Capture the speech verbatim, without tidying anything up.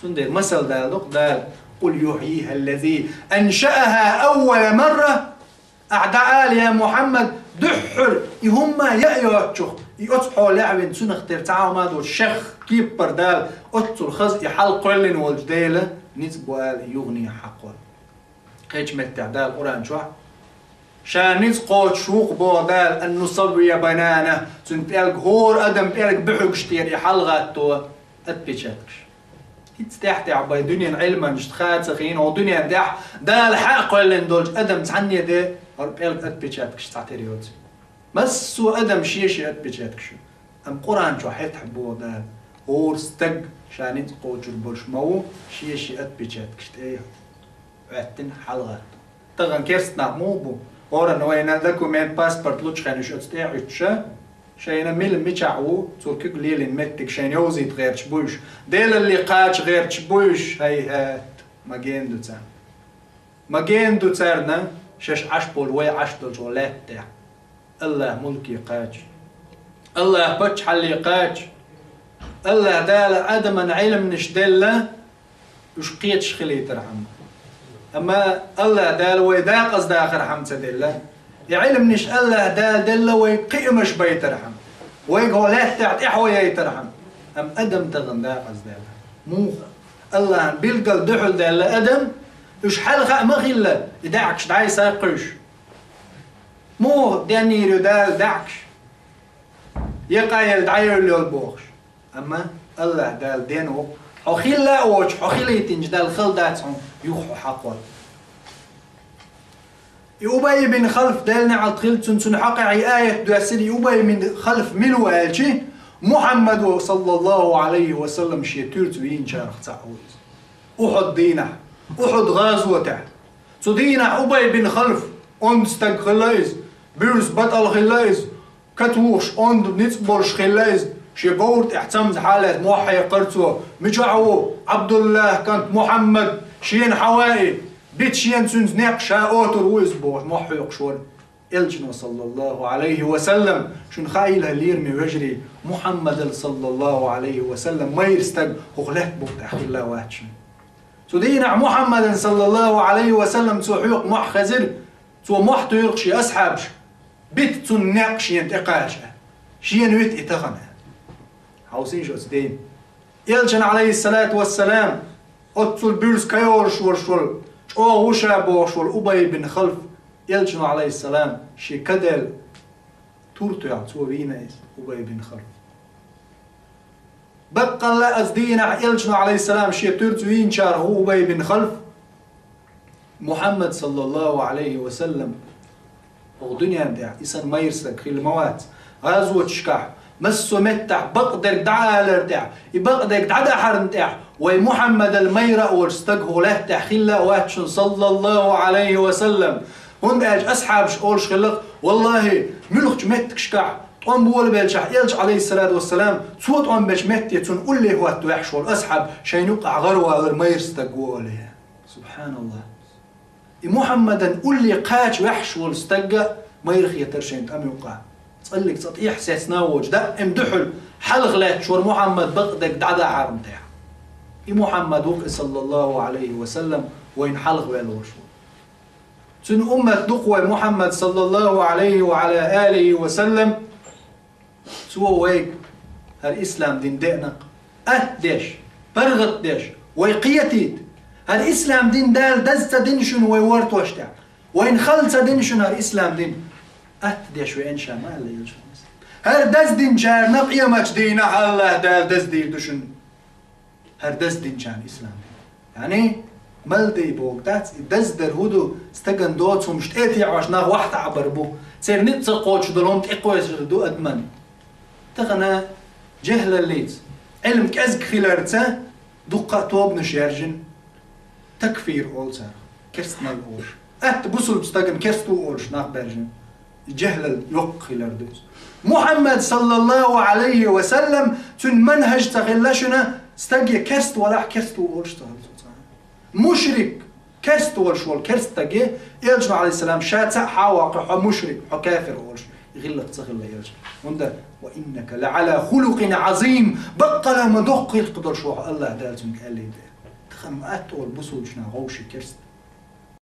Цундела масал дала ду-кх Дала: «قل يحييها الذي أنشأها أول مرة». Ахь дӀаала, я Мухьаммад, дуьххьара и хӀумма яа йоцчух, и оцу хьолехь вина цунах тера цхьа хӀума а доцуш, шех кепара Дала оццул хаза и хьалкхоьллина волчу Дела ницкъ бу ала, и юха нехан хьакхолла. Кхечу меттехь Дала Къуръан чохь: «Ша ницкъ кхочуш ву-кх», боху Дала, «أن نسوي بنانه», цуьнан пӀелг, хӀора адам пӀелг буьхьигаш тӀера и хьалагӀатто отпечаткаш. ХӀинца тӀаьхь-тӀаьхьа бен дуьненан Ӏилманашна хаа ца хиъна, хӀокху дуьнен тӀехь Дала хьакхоьллина долчу адамна цхьанне а де хӀара пӀелг отпечаткаш цхьатера йоцу. Массо а адам шен-шен отпечаткаш ю. Амма Къуръан чохь хӀетахь боху Дала: «ХӀора стаг, ша ницкъ кхочур болуш ма ву, шен-шен отпечаткаш тӀе а хӀоьттина, хьалагӀатто». Тахана керста нах муха бу? ХӀоранна вайна документ, паспорт лучу хенахь уьш оцу тӀе а Ӏуьттуш, шайна мила мичахь ву, цо куьг лелийна меттиг шайна йовзийта гӀерташ бу уьш, Делалле кхача гӀерташ бу уьш. ХӀай-хӀай, ма гена ду царна. Ма гена ду царна шаьш Ӏаш болу, вай Ӏаш долчу лаьтта тӀехь. АллахӀ мулке кхача. АллахӀ паччахьалле кхача. АллахӀ Дала адаман Ӏилманаш делла, уьш кхеташ хилийтархьама. Амма АллахӀ Дала вай декъаза дахархьама ца делла. И Ӏилманаш АллахӀ Дала делла вай кхиамаш байтархьама, вайга хӀокху лаьттахь тӀаьхьо яйтархьама. Амма адам тахана декъаза даьлла. Муха? АллахӀан билггал дуьхьал даьлла адам, уьш хьалха а ма хилла, и даьӀахкаш дӀасаккхуьйсуш. Муха денйийр ю Дала даьӀахкаш? Я къаелла дӀайевлла йолу бохуш. Амма АллахӀ Дала ден ву, хьо хилла а воцуш, хьо хилийтинчу Далла хала дац хьуна юха хьо хьакхолла. И Убай бин Халф, Делан неӀалт хилла цунна, цунна хьокъехь и аят доьссира, и Убай бин Халф мила ву аьлча, Мухьаммад ву, саллаллаху Ӏалайхи ва саллам, шен туьрца вийначарах цхьаъ ву иза. Ухьуд дийнахь, Ухьуд гӀазотехь. Цу дийнахь Убай бин Халф, онда стаг хилла иза, буьрса батӀал хилла иза, катухуш, онда ницкъ болуш хилла иза, шен говра тӀехь цамза хьалаьцна мохь хьекхара цо: «Мичахь ву Ӏабдуллах кӀант Мухьаммад? Шена хьан ваи? Бита шена цуьнца некъ, ша отур ву иза», бохуш, мохь хьоькхуш вара. Элчано, саллаллаху Ӏалайхи ва саллам, шуна хаийла, лераме вежарий, Мухьаммадал, саллаллаху Ӏалайхи ва саллам, майра стаг хӀокху лаьтта букъа тӀехь хилла вац шуна. Цу дийнахь Мухьаммадан, саллаллаху Ӏалайхи ва саллам, цо хьоькху мохь хезира, цо мохь туьйхира шен асхьабаш: «Бита цунна некъ шена тӀекхача, шена вита и тахана». Хьовсийша оцу ден. Элчан, Ӏалайхиссалату вассалам, оццул буьрса кайолуш волуш волу, чӀогӀа ву ша бохуш волу Убай бин Халф, Элчано, Ӏалайхиссалам, шен каделла тур тоьхна, цо вийна иза, Убай бин Халф. Баккъалла а оцу дийнахь Элчано, Ӏалайхиссалам, шен туьрца вийначарах ву Убай бин Халф. Мухьаммад, саллаллаху Ӏалайхи ва саллам, хӀокху дуьнен тӀехь и санна майра стаг хилла ма вац. ГӀазоташкахь, массо а меттахь бакъдерг дӀаалар тӀехь, и бакъдерг дӀадахьарна тӀехь, вай Мухьаммадал майра а волуш стаг хӀокху лаьтта тӀехь хилла а вац шуна, саллаллаху Ӏалайхи ва саллам. ХӀунда аьлча асхьабаш олуш хилла-кх: «Валлахи, муьлххачу меттигашкахь тӀом болабелчахь, Элча, Ӏалайхиссалату вассалам, цо тӀом бечу метте цунна улле хӀотта ваьхьаш волу асхьаб шайна юккъахь гӀаравалар майра стаг ву», олий. СубхьаналлахӀ! И Мухьаммадан улле кхача ваьхьаш волу стагга майра хетара шайна тӀам юккъахь. ЦӀаллиг цӀа тӀехьа сецна а воцуш, даим дуьхьал хьалха лаьтташ вара Мухьаммад бакъдерг дӀадахьарна тӀехь. И Мухьаммад ву-кх и, саллаллаху Ӏалайхи ва саллам, вайна хьалха ваьлла волуш волу. Цуьнан уммат ду-кх вай Мухьаммад, саллаллаху Ӏалайхи ва Ӏала алихи ва саллам. Цо вайга хӀара ислам дин деана-кх, атта деш, паргӀат деш, вай кхетийта. ХӀара ислам дин Дала даза ца дина шуна вай вортош тӀехь. Вайна хала ца дина шуна хӀара ислам дин. Атта деш веана ша ма аьлла Элчано. ХӀара даздинчарна къематчу дийнахь АллахӀ Дала даздийр ду шуна. ХӀара даздинчарна ислам дин. Яъни, мала дай бохург дац, и даздар хӀун ду, стагана доцу хӀумаш тӀе а теӀош нах вахьтаӀабар бу. Церан ницкъ ца кхочуш долу хӀума тӀекхоьссур ду адаман. Тахана жехӀлаллица, Ӏилма кӀезиг хиларца, дуккха а тобанаш яьржина, такфир олу царах, керстанал олуш. Атта бусулба стагана керста ву олуш нах баьржина. И жехӀлал йоккха хилар ду иза. Мухьаммад, саллаллаху Ӏалайхи ва саллам, цуьнан манхӀаж ца хилла шуна, стаг я керста валахь, керста ву олуш ца хилла цо цхьа. Мушрик, керста волуш волу керста стаге, Элчано, Ӏалайхиссалам, ша цхьаъ хьа а ваккхий, хьо мушрик, хьо кафир олуш, и гӀиллакх ца хилла Элчан. ХӀунда: «Ва иннака ла Ӏала хулукъин Ӏазим», баккъала ма доккха гӀиллакх долуш ву хьо, АллахӀ Дала цуьнга аьллий тӀе. Кхы ма атта оал бусалба нах вовший керста.